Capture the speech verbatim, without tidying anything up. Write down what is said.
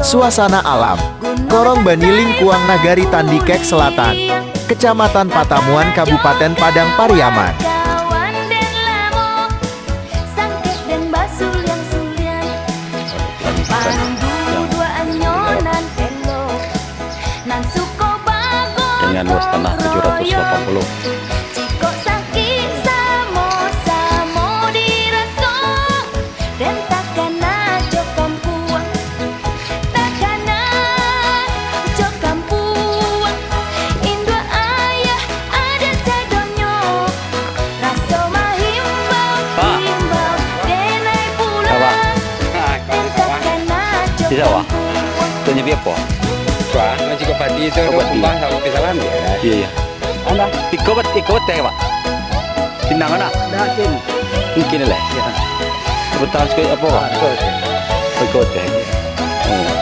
Suasana alam. Korong Bani Lingkuang Nagari Tandikek Selatan, Kecamatan Patamuan, Kabupaten Padang Pariaman. Dengan luas tanah tujuh ratus delapan puluh. Den takana jo kampuang, takana jo kampuang, induak ayah ado sadonyo, raso mahimbau, Pak. Himbau, denai pulang. Apa? Den takana jo kampuang. Bisa, Pak? Tu jadi apa? Wah, masih ke padi tu, kumbah sama pisahan. Iya, iya. Alah. Iko bet-, iko beteh, Pak. Pinang anak. Dah, Kin. Mungkin lah. Ya. Betul sekali apa, Pak? Ah, betul, betul. Iko beteh.